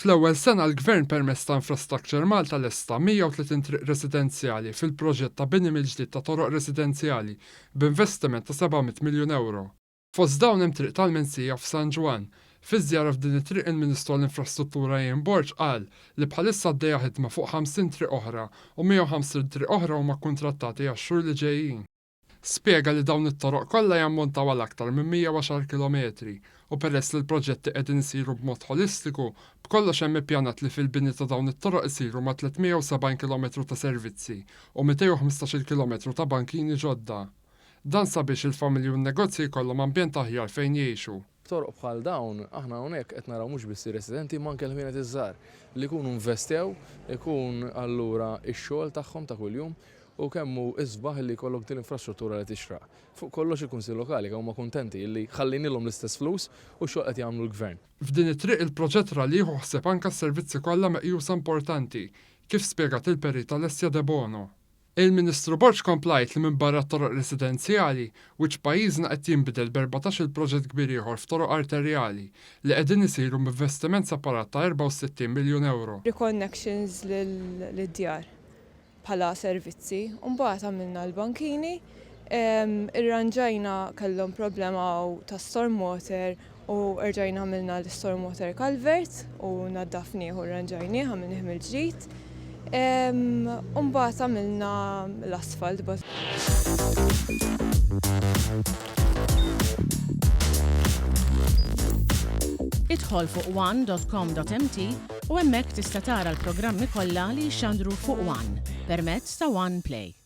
Fl-ewwel sena l-Gvern permezz ta' Infrastructure Malta lesta 130 triq residenzjali fil-proġett ta' bini mill-ġdid ta' toroq residenzjali b'investiment ta' 700 miljun ewro. Fost dawn hemm triq tal-Mensija f'San Ġwann. Fi żjara f'din it-triq il-Ministru għall-Infrastruttura Ian Borg qal li bħalissa għaddejja ħidma fuq 50 triq oħra u 150 triq oħra huma kkuntrattati għax-xhur li ġejjin. Spjega li dawn it-toroq kollha jammontaw għal aktar minn 110 kilometri u peress li l-proġetti qegħdin isiru b'mod ħolistiku, b'kollox hemm ippjanat li fil-bini ta' dawn it-toroq isiru ma' 370 kilometru ta' servizzi u 215-il kilometru ta' bankini ġodda. Dan sabiex il-familji u n-negozji jkollhom ambjent aħjar fejn jgħixu. B'toroq bħal dawn, aħna hawnhekk qed naraw mhux biss ir-residenti imma anke l-ħwienet iż-żgħar li jkunu investew, ikun allura x-xogħol tagħhom ta' kuljum u kemm hu isbaħ li jkollok din l-infrastruttura li tixraq. Fuq kollox il-Kunsill Lokali kemm huma kuntenti li ħallejnielhom l-istess flus u x-xogħol qed jagħmlu l-Gvern. F'din it-triq il-proġett ra li jieħu ħsieb anke s-servizzi kollha meqjusa importanti, kif spjegat il-Perit Alessia Debono. Il-Ministru Borg kompla jgħid li minbarra t-toroq residenzjali, wiċċ pajjiżna qed jinbidel b'erbatax-il proġett kbir ieħor f'toroq arterjali, li qegħdin isiru b'investiment separat ta' 64 miljun ewro. Reconnections lid-djar. bħala servizzi. U mbagħad għamilna l-bankini, irranġajna kellhom problema ta' storm water u rġajna għamilna l-storm water culvert u naddafnieh u rranġajnieh għamilnieh mill-ġdid. U mbagħad għamilna l-asfalt. Idħol fuq one.com.mt u hemmhekk tista' tara l-programmi kollha li jixxandru fuq One permezz ta' One Play.